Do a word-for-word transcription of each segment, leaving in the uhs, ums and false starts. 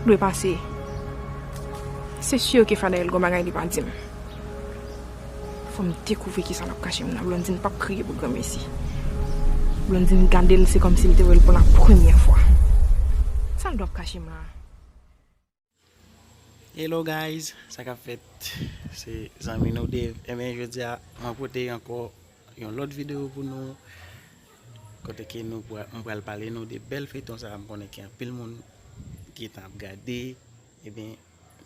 Dwe pase. Se si ke Fadael gon bagay li pa di m. Fò m dekouvri kisa l ap kache m nan. Blondine p ap kriye pou granmesi. Blondine gade l, se kòmsi l te wè l pou la premyè fwa. Sa l dwe ap kache m la? Hello guys, sa k ap fèt? Se zanmi nou Dave. Ebyen, jodi a, mwen pote ankò yon lòt videyo pou nou. Kote ke nou pra-, mwen pral pale nou de bèl feyton sa a, m konnen ke anpil moun gentan ap gade. Ebyen,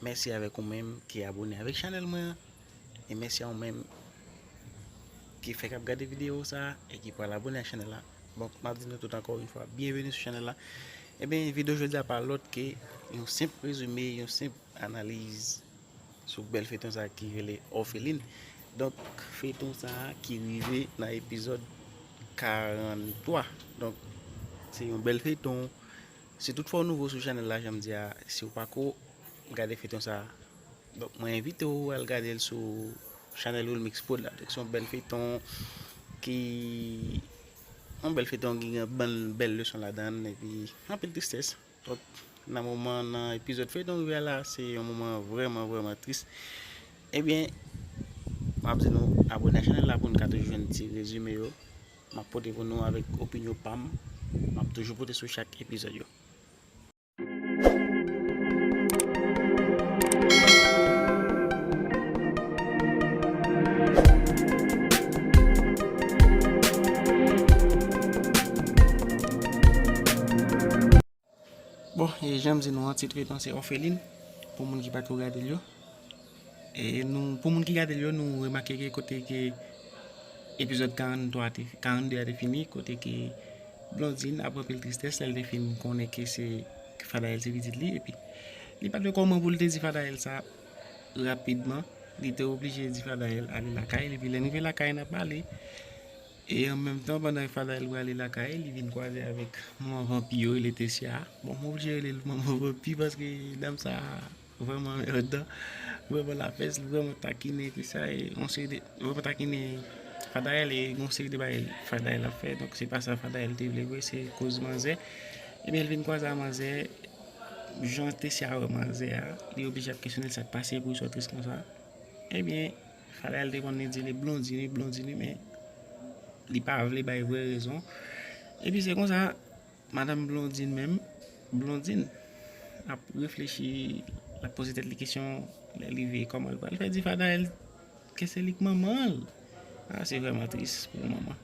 mèsi avèk ou menm ki abone avèk chanèl mwen an. E mèsi a ou menm ki fèk ap gade videyo sa a e ki pral abone ak chanèl la. Bon, m ap di nou tout ankò yon fwa, byenveni sou chanèl la. Ebyen, videyo jodi a pa lòt ke yon senp rezime, yon senp analiz sou bèl feyton sa a ki rele Orpheline. Donk, feyton sa a ki rive nan epizòd karant twa. Donk, se yon bèl feyton. Si toutfwa w nouvo sou chanèl la, jan m di a, si w pako gade feyton sa a, donk, mwen envite w al gade l sou chanèl Wilmix Prod la. Donk, se yon bèl feyton ki, yon bèl feyton ki gen bèl, bèl leson ladan l, epi anpil tristès. Donk, nan moman, nan epizòd feyton rive a la, se yon moman vrèman, vrèman tris. Ebyen, m ap di nou abone ak chanèl la pou n ka toujou jwenn ti rezime yo. M ap pote pou nou avèk opinyon pa m. M ap toujou pote sou chak epizòd yo. Bon, e jan m di nou an, tit feyton se Orpheline, pou moun ki pa ko gade l yo. E nou, pou moun ki gade l yo, nou remake ke kote ke epizòd karant twa te, karant de a te fini, kote ke Blondine ap anpil tristès lè l te fin konnen ke se Fadael se pitit li, epi li pa t wè kòman pou l te di Fadael sa rapidman, li te oblije di Fadael ale lakay li, epi lè n rive lakay n ap pale, e an menm tan, pandan Fadael prale lakay, li vin kwaze avèk manman vanpi yo, rele Tessia. Bon, m oblije rele l manman vanpi paske dam sa vrèman anmèdan, vrèman lapès, li vrèman takinen, Tessia, e yon seri de, vrèman takinen Fadael, e yon seri de bagay Fadael ap fè. Donk, se pa sa Fadael te vle vre, se koz manzè. Ebyen, l vin kwaze a manzè, jan Tessia wè manzè a, li oblije ap kesyone l sa k pase pou l sòt tris konsa. Ebyen, Fadael te konn li di li Blondine, Blondine, men li pa vle bay vrè rezon. Epi se konsa, madanm Blondine menm, Blondine ap reflechi, l ap poze tèt li kesyon, lè l rive, kòman l pral fè di Fadael ke se li k manman l. A, se vrèman tris pou yon manman.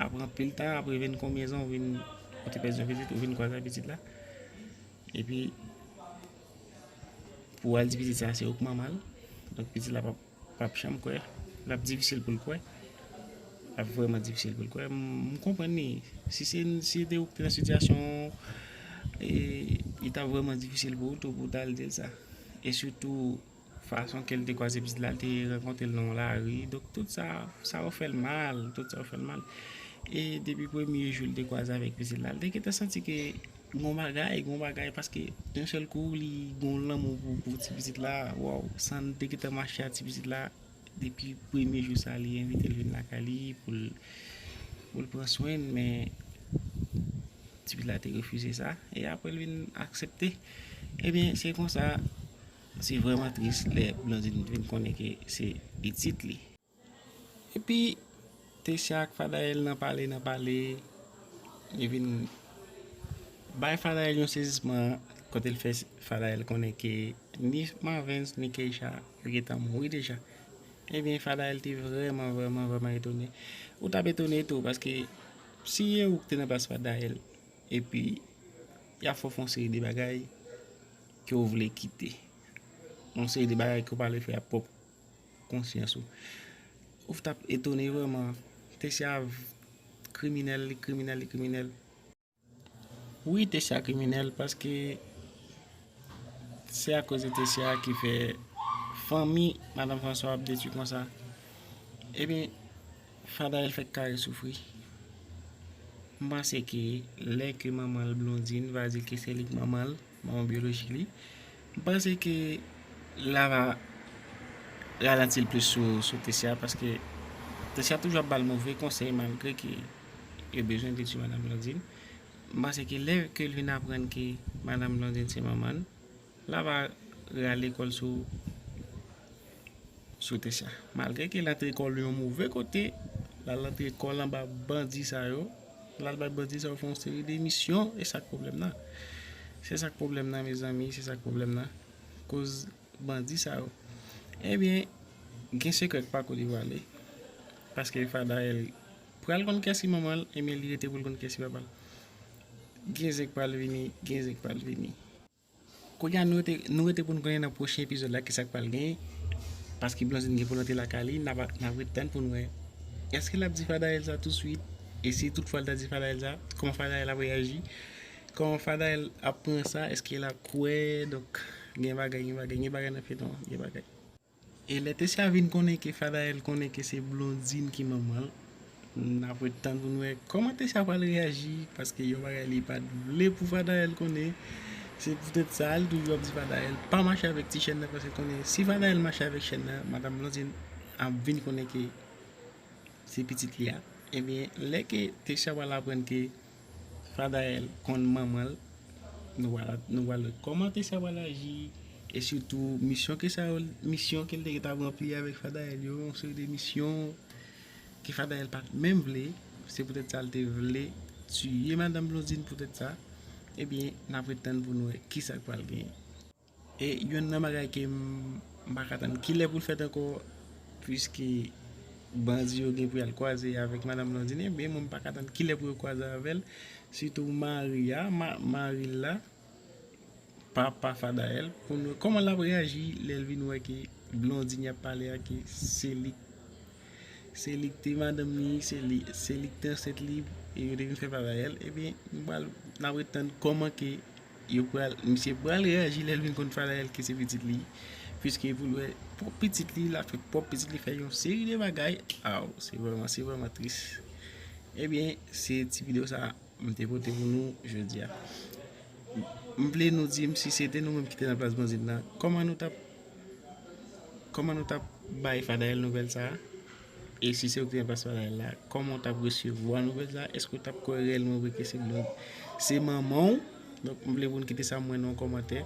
Apre anpil tan, apre vennkonbyen zan, ou vin, ou te pèdi yon pitit, ou vin kwaze ak pitit la. Epi, pou w al di pitit sa, se ou k manman l. Donk, pitit la p ap p ap janm kwè. L ap difisil pou l kwè. L ap vrèman difisil pou l kwè. M, m konprann li. Si se, si se te ou k te nan sitiyasyon, e, li t ap vrèman difisil pou ou tou pou w t al di l sa. E sitou, fason ke l te kwaze pitit la, l te rankontre l nan yon lari. Donk, tout sa, sa yo fè l mal. Tout sa yo fè l mal. E depi premye jou l te kwaze avèk pitit la, l te gentan santi ke gon bagay, gon bagay, paske yon sèl kou, li gon lanmou pou, pou ti pitit la. Waw, san l te gentan mache ak ti pitit la, depi premye jou sa, li envite l vin lakay li pou l, pou l pran swen l, men ti pitit la te refize sa. E apre, l vin aksepte. Ebyen, se konsa, se vrèman tris lè Blondine vin konnen ke se pitit li. Epi, Tessia ak Fadael nan pale, nan pale, li vin bay Fadael yon sezisman kote l fè Fadael konnen ke ni Marvens, ni Keisha, yo gentan mouri deja. Ebyen, Fadael te vrèman, vrèman, vrèman etone. Ou t ap etone tou, paske si e ou k te nan plas Fadael, epi y ap fè w fè yon seri de bagay ke w vle kite, yon seri de bagay ke w pa vle fè ak pwòp konsyans ou. Ou t ap etone vrèman. Tessia v-, kriminèl, li kriminèl, li kriminèl. Wi, Tessia kriminèl, paske se akoz de Tessia ki fè fanmi Madanm François ap detwi konsa. Ebyen, Fadael fèk kare soufri. M panse ke lè ke manman l Blondine va di l ke se li k manman l, manman byolojik li, m panse ke l ava ralanti l plis sou, sou Tessia, paske Tessia toujou ap ba l move konsèy malgre ke yo bezwen detwi Madanm Blondine. M panse ke lè ke l vin aprann ke Madanm Blondine se manman l, Lava rale kò l sou sou Tesha. Malgre ke l antre kò l yon move kote, l al antre kò l anba bandi sa yo, l al bay bandi sa yo fè yon seri de misyon, e sa k pwoblèm nan. Se sa k pwoblèm nan, mezanmi, se sa k pwoblèm nan. Koz bandi sa yo. Ebyen, gen sekrè k pako devwale. Paske Fadayèl pral konn kiyès ki manman l, ebyen, li rete pou l konn kiyès ki papa l. Gen zen k pral vini, gen zen k pral vini. Kounye a, nou rete, nou rete pou n konnen nan pwochen epizòd la kisa k pral genyen. Paske Blondine gen pou l antre lakay li, n ap, n ap ret tann pou n wè. Èske l ap di Fadayèl sa touswit? E si toutfwa l ta di Fadayèl sa, kòman Fadayèl ap reyaji? Kòman Fadayèl ap pran sa? Èske l ap kwè? Donk, gen bagay, gen bagay, gen bagay nan feyton an, gen bagay. E lè Tesha vin konnen ke Fadayèl konnen ke se Blondine ki manman l, n ap ret tann pou n wè kòman Tesha pral reyaji, paske yon bagay li pa t vle pou Fadayèl konnen. Se poutèt sa, l toujou ap di Fadayèl pa mache avèk ti chèn nan, paske l konnen si Fadayèl mache avèk chèn nan, madanm Blondine ap vin konnen ke se pitit li a. Ebyen, lè ke Tesha pral aprann ke Fadayèl konn manman l, nou pral, nou pral wè kòman Tesha pral aji, e sitou misyon ke sa yo, misyon ke l te gentan ranpli avèk Fadayèl yo, yon seri de misyon ke Fadayèl pa t menm vle, se poutèt sa l te vle tiye madanm Blondine poutèt sa, ebyen, n ap ret tann pou n wè kisa k pral genyen. E youn nan bagay ke m, m pa ka tann kilè pou l fèt ankò, piske bandi yo gen pou y al kwaze avèk madanm Blondine, men mwen m pa ka tann kilè pou yo kwaze avè l, sitou mari a, ma, mari l la, papa Fadayèl, pou n wè kòman l ap reyaji lè l vin wè ke Blondine y ap pale a, ke se li, se li k te madanm li, se li, se li k te ansent li, e yo te vin fè Fadayèl, ebyen, nou pral, n ap ret tann kòman ke yo pral, misye pral reyaji lè l vin konn Fadayèl ke se pitit li, piske pou l wè pwòp pitit li, l ap fè pwòp pitit li fè yon seri de bagay. Aw, se vrèman, se vrèman tris. Ebyen, se ti videyo sa a m te pote pou nou jodi a. M vle nou di m si se te nou menm ki te nan plas Blondine nan, kòman nou t ap, kòman nou t ap bay Fadayèl nouvèl sa a? E si se ou ki te nan plas Fadayèl la, kòman w t ap resevwa nouvèl sa a? Èske w t ap kwè reyèlman vre ke se Blondine, se manman w? Donk, m vle pou n kite sa mwen nan yon kòmantè.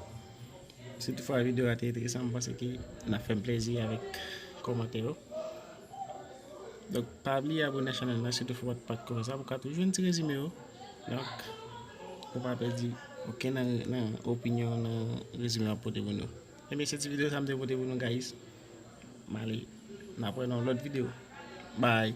Si toutfwa videyo a te enteresan, m panse ke n ap fè m plezi avèk kòmantè yo. Donk, pa bliye abòne a chanèl la, si toutfwa w pa t, pa t konn fè sa, pou w ka toujou jwenn ti rezime yo. Donk, pou w pa pèdi okenn nan, nan opinyon, nan rezime m ap pote pou nou. Ebyen, se ti videyo sa m te pote pou nou, guys. M ale, n ap wè nan yon lòt videyo. Bye.